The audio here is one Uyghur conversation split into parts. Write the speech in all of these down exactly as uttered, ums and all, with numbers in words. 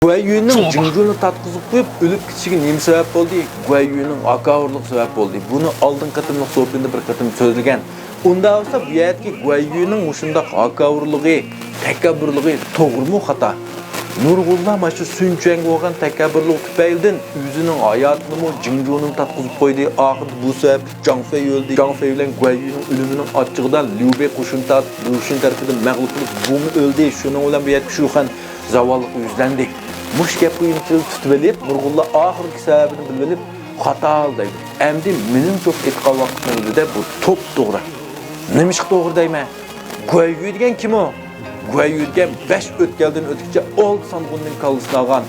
گۇەييۈنىڭ جىڭجۇنى تارتقۇزۇپ قويۇپ ئۆلۈپ كېتىشىگە نېمە سەۋەب بولدى؟ گۇەييۈنىڭ ھاكاۋۇرلۇقى سەۋەب بولدى. بۇنى ئالدىنقى قېتىملىق سوپىندا بىر قېتىم سۆزلىگەن. ئۇنداق بولسا بۇ يەردىكى گۇەييۈنىڭ مۇشۇنداق ھاكاۋۇرلۇقى، تەكەببۇرلۇقى توغرىمۇ خاتا؟ نۇرغۇنلار مانا شۇ سۈن چۈەنگە بولغان تەكەببۇرلۇق تۈپەيلىدىن ئۆزىنىڭ ھاياتىنىمۇ جىڭجۇنىمۇ تارتقۇزۇپ قويدى. ئاخىرىدا بۇ سەۋەبلىك جاڭ فېي ئۆلدى. جاڭ فېي بىلەن گۇەييۈنىڭ ئۆلۈمىنىڭ ئاچچىقىدا ليۇ بېي قوشۇن تارتىپ ليۇ شىن تەرىپىدىن مەغلۇپ بولۇپ بۇمۇ ئۆلدى. شۇنىڭ بىلەن بۇ يەردىكى شۇخەن زاۋاللىققا يۈزلەندى. مۇشۇ گەپ بويىچە تۇتۇۋېلىپ، نۇرغۇنلار ئاخىرقى سەۋەبىنى بىلىۋېلىپ، خاتا دەيدۇ. ئەمدى مېنىڭ چوپ ئېيتقان ۋاقىتنىڭ ئۆزىدە بۇ توپتوغرا. نېمىشقا توغرا دەيمەن؟ گۇەييۈ دېگەن كىم ئۇ؟ گۇەييۈ دېگەن بەش ئۆتكەلدىن ئۆتكۈچە ئالتە سانغۇننىڭ كاللىسىنى ئالغان،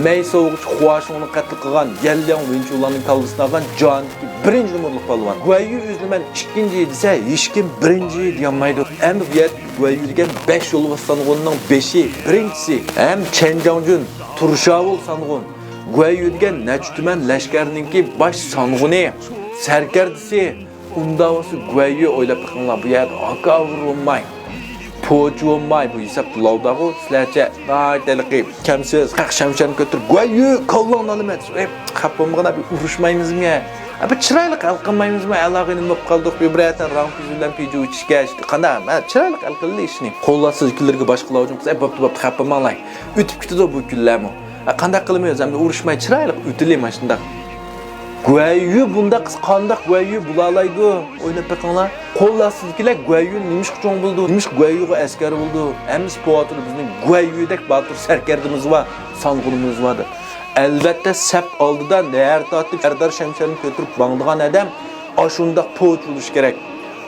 مەي سوۋغىچى خۇاشۇڭنى قەتل قىلغان، يەنلياڭ ۋېنچۇلارنىڭ كاللىسىنى ئالغان جاھاندىكى بىرىنچى نومۇرلۇق پالۋان. گۇەييۈ ئۆزىنى مەن ئىككىنچى دېسە، ھېچكىم بىرىنچى دېيەلمەيدۇ. ئەمدى بۇ يەردە گۇەييۈ دېگەن بەش يولۋاس سانغۇننىڭ بېشى، بىرىنچىسى، ھەم چەن جاڭجۈن، تۇرشاۋۇل سانغۇن. گۇەييۈ دېگەن نەچچە تۈمەن لەشكەرنىڭكى باش سانغۇنى، سەركەردىسى. ئۇنداق بولسا گۇەييۈ ئويلاپ بېقىڭلار، بۇ يەردە ھاكاۋۇر بولماي، پوچى بولماي، بۇ ھېساب لاۋداغۇ سىلەرچە ناھايىتى ھېلىقى كەمسىز، قەق شەمشەرنى كۆتۈرۈپ، گۇەييۈ، كاللاڭنى ئالىمەن دەپ، ئەي، خەپ بولمىغىن، بىر ئۇرۇشمايمىزمۇ؟ بىر چىرايلىق ھەل قىلمايمىزمۇ؟ ئەلاغىنى بولۇپ قالدۇق، بىر بىرەر تەن راڭ پىزى بىلەن پىجۇ ئىچىشكەچ. قانداق؟ چىرايلىق ھەل قىلدى ئىشنى. خۇلاسسىز ئىككىلىرىگە باشقىلار ھۇجۇم قىلسا، ئەي، بوپتۇ، بوپتۇ، خەپ بولماڭلار. ئۆتۈپ كېتىدۇ بۇ كۈنلەرمۇ. ئە، قانداق قىلىمىز؟ ئەمدى ئۇرۇشماي چىرايلىق ئۆتىلى مانا شۇنداق. گۇەييۈ بۇنداق قىلسا قانداق گۇەييۈ بولالايدۇ؟ ئويلاپ بېقىڭلار. قول ئاستىدىكىلەر گۇەييۈنى نېمىشقا چوڭ بىلىدۇ؟ نېمىشقا گۇەييۈغا ئەسكەر بولىدۇ؟ ھەممىسى قوۋاتىدۇ، بىزنىڭ گۇەييۈدەك باتۇر سەركەردىمىز بار، سانغۇنىمىز بار دەپ. ئەلۋەتتە، سەپ ئالدىدا نەرە تارتىپ، سەردار شەمشەرنى كۆتۈرۈپ ماڭىدىغان ئادەم ئاشۇنداق پوچى بولۇشى كېرەك.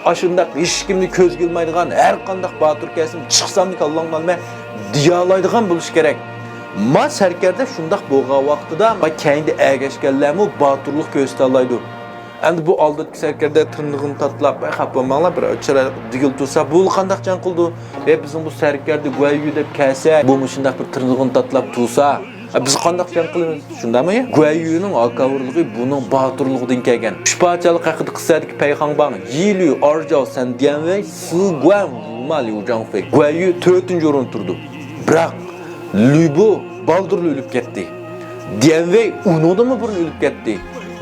ئاشۇنداق ھېچكىمنى كۆزگە ئىلمايدىغان، ھەر قانداق باتۇر كەلسىمۇ، چىقساممۇ كاللاڭنى ئالىمەن دېيەلايدىغان بولۇشى كېرەك. ما سەركەردە شۇنداق بولغان ۋاقتىدا، ما كەينىدە ئەگەشكەنلەرمۇ باتۇرلۇق كۆرسىتەلەيدۇ. ئەمدى بۇ ئالدىدىكى سەركەردە تىرنىقىنى تاتىلاپ، ئەي، خاپا بولماڭلار، بىر چىرايلىق دېگىلى تۇرسا، بۇ قانداق جەڭ قىلىدۇ؟ ئەي، بىزنىڭ بۇ سەركەردە گۇەييۈ دەپ كەلسە، بۇ مۇشۇنداق بىر تىرنىقىنى تاتىلاپ تۇرسا، ئە، بىز قانداق جەڭ قىلىمىز؟ شۇنداقمۇ؟ گۇەييۈنىڭ ھاكاۋۇرلۇقى بۇنىڭ باتۇرلۇقىدىن كەلگەن. ئۈچ پادىشاھلىق ھەققىدە قىسسەدىكى پەيخاڭباڭ، يى ليۇ، ئارجاۋ سەن، ديەن ۋېي، سى گۇەن، ۋۇما ليۇ جاڭفېي. گۇەييۈ تۆتىنچى ئورۇندا تۇرىدۇ. بىراق، لۈبو بالدۇرلا ئۆلۈپ كەتتى. ديەن ۋېي ئۇنىڭدىنمۇ بۇرۇن ئۆلۈپ كەتتى.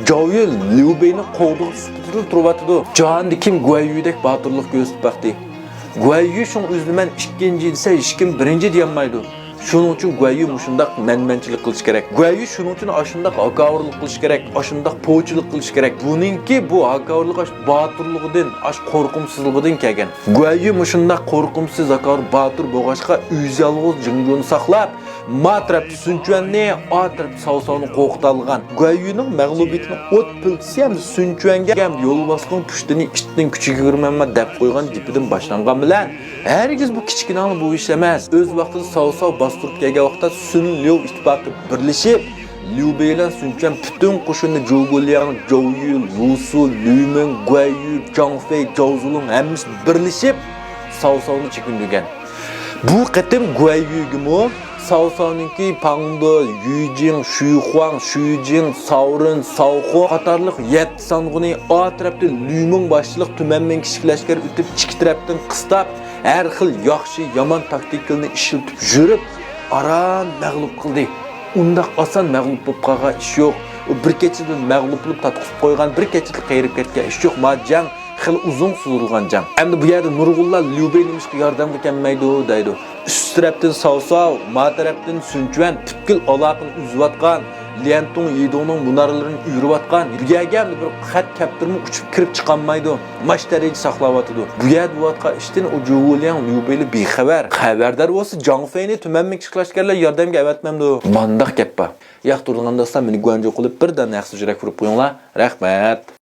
جاۋ يۈن ليۇ بېينىڭ قوغدىغۇچىسى سۈپىتىدە تۇرۇۋاتىدۇ. جاھاندا كىم گۇەييۈدەك باتۇرلۇق كۆرسىتىپ باقتى؟ گۇەييۈ شۇڭا ئۆزىنى مەن ئىككىنچى دېسە، ھېچكىم بىرىنچى دېيەلمەيدۇ. شۇنىڭ ئۈچۈن گۇەييۈ مۇشۇنداق مەنمەنچىلىك قىلىشى كېرەك. گۇەييۈ شۇنىڭ ئۈچۈن ئاشۇنداق ھاكاۋۇرلۇق قىلىشى كېرەك، ئاشۇنداق پوچىلىق قىلىشى كېرەك. بۇنىڭكى بۇ ھاكاۋۇرلۇقى ئاش باتۇرلۇقىدىن، ئاش قورقۇمسىزلىقىدىن كەلگەن. گۇەييۈ مۇشۇنداق قورقۇمسىز ھاكاۋۇر باتۇر بولغاچقا، ئۆزى يالغۇز جىڭجۇنى ساقلاپ، ما تەرەپتە سۈنچۈەننى، ئا تەرەپتە ساۋساۋنى قورقۇتالىغان. گۇەييۈنىڭ مەغلۇبىيىتىنىڭ ئوت پىلتىسى ھەمدە سۈنچۈەنگە ھەمدە يولۋاسنىڭ پۇشتىنى ئىتنىڭ كۈچىگە كىرمەنمە دەپ قويغان گېپىدىن باشلانغان بىلەن، ھەرگىز بۇ كىچىككىنە بۇ ئىش ئەمەس. ئۆز ۋاقتىدا ساۋساۋ باستۇرۇپ كەلگەن ۋاقىتتا سۈن ليۇ ئىتتىپاقى بىرلىشىپ، ليۇ بېي بىلەن سۈنچۈەن پۈتۈن قوشۇننى جۇگۇلياڭ، جاۋ يۈ، لۇسۇ، لۈمىڭ، گۇەييۈ، جاڭفېي، جاۋزۇلۇڭ ھەممىسى بىرلىشىپ ساۋساۋنى چېكىندۈرگەن. بۇ قېتىم گۇەييۈگىمۇ ساۋساۋنىڭكى پاڭدو، يۈجىڭ، شۈيخۇاڭ، شۈجىڭ، ساۋرىن، ساۋخۇ قاتارلىق يەتتە سانغۇنى، ئا تەرەپتە لۈمىڭ باشچىلىق تۈمەن مىڭ كىشىلىك لەشكەر ئۆتۈپ، ئىككى تەرەپتىن قىستاپ، ھەر خىل ياخشى، يامان تاكتىكىلىرىنى ئىشلىتىپ يۈرۈپ، ئاران مەغلۇپ قىلدى. ئۇنداق ئاسان مەغلۇپ بولۇپ قالغان ئىش يوق. ئۇ بىر كېچىدە مەغلۇپ بولۇپ تارتقۇزۇپ قويغان، بىر كېچىدە قېرىپ كەتكەن ئىش يوق. ما جەڭ خېلى ئۇزۇن سوزۇلغان جەڭ. ئەمدى بۇ يەردە نۇرغۇنلار ليۇ بېي نېمىشقا ياردەمگە كەلمەيدۇ دەيدۇ. ئۈست تەرەپتىن ساۋساۋ، ما تەرەپتىن سۈنچۈەن پۈتكۈل ئالاقىنى ئۈزۈۋاتقان، ليەنتۇڭ يىدۇڭنىڭ مۇنارىلىرىنى ئۆرۈۋاتقان، بۇ يەرگە ئەمدى بىر خەت كەپتىرىمۇ ئۇچۇپ كىرىپ چىقالمايدۇ. ماش دەرىجىدە ساقلاۋاتىدۇ. بۇ يەردە بولۇۋاتقان ئىشتىن ئۇ جۇۋۇلياڭ ليۇ بېيلى بىخەۋەر. خەۋەردار بولسا جاڭ فېينى تۈمەن مىڭ كىشىلىك لەشكەرلەر ياردەمگە ئەۋەتمەمدۇ؟ مانداق گەپ بار. ياقتۇرىدىغان دوستلار مېنى گۇەنجۇ قىلىپ بىر دانە ياخشى يۈرەك ئۇرۇپ قويۇڭلار. رەھمەت.